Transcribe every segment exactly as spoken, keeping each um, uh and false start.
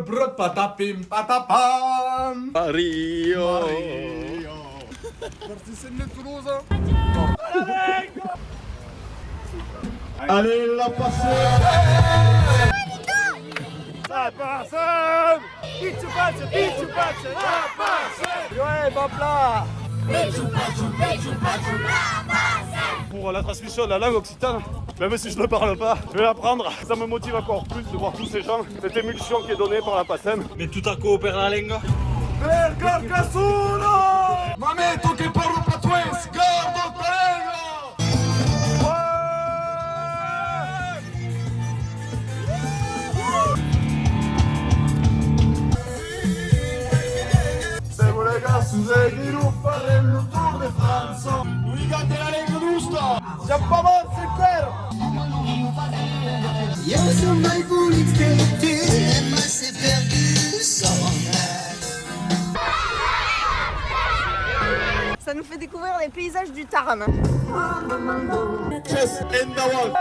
Prapatapim patapam. Mario. Mario. Partissim de Tolosa. Allez, la Passem! La Passem! Pichu pachu, pichu pachu, la Passem! Joe, va pla! Pichu pachu, pichu pachu, la Passem! Pour la transmission de la langue occitane, même si je ne parle pas, je vais l'apprendre. Ça me motive encore plus de voir tous ces gens, cette émulsion qui est donnée par la Passem. Mais tout à coup, on perd la langue. Per Carcassona! Mame, tu que parles patoès, garda ta lenga! Se volètz seguir-lo, farem lo Tour de França. Obligat de la lenga nosta! Siam pas mòrts enqüèra! Ieu soi mai bonic que tu, e mai se perdut son. Ça nous fait découvrir les paysages du Tarn. Chess, endavant!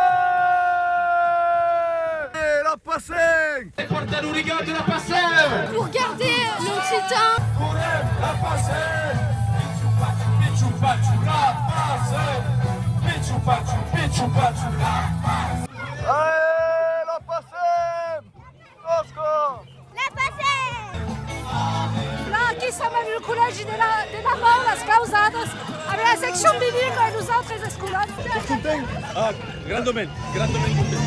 E la Passem! E portar lo regal de la Passem! Pour garder l'occitan. Correm, la Passem! Pichu pachu, pichu pachu, la Passem! Pichu pachu, pichu pachu, la Passem! Allez, la Passem! Oscar! La Passem! Là, aquí som al collègi de la, de la Mòr, las Clausadas, amb la seccion bilingüe e los autres escolans. Estàs content? Ah, grandament, grandament content.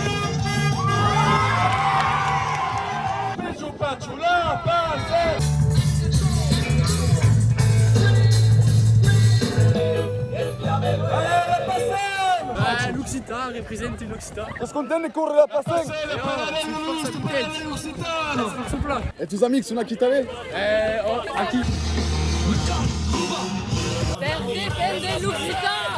Pichu pachu, la Passem! Allez, la Passem! Ah, l'occitan, representi l'occitan. Estàs content de córrer la Passem? E tus amics son aquí tanben? Eh, oh, aquí. Per defendre l'occitan!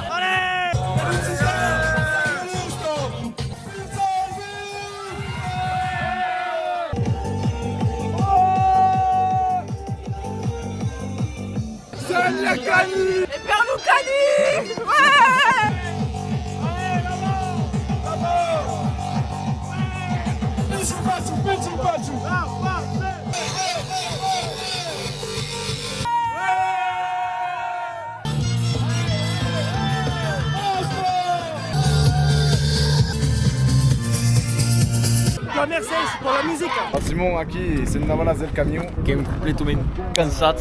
Sènher Cani! E per lo Cani! Ouais! Pichu pachu, pichu pachu! La Mercés, per la musica! Ah, Simon, aquí, se'n davalas del camion. Qu'èm completament cansats.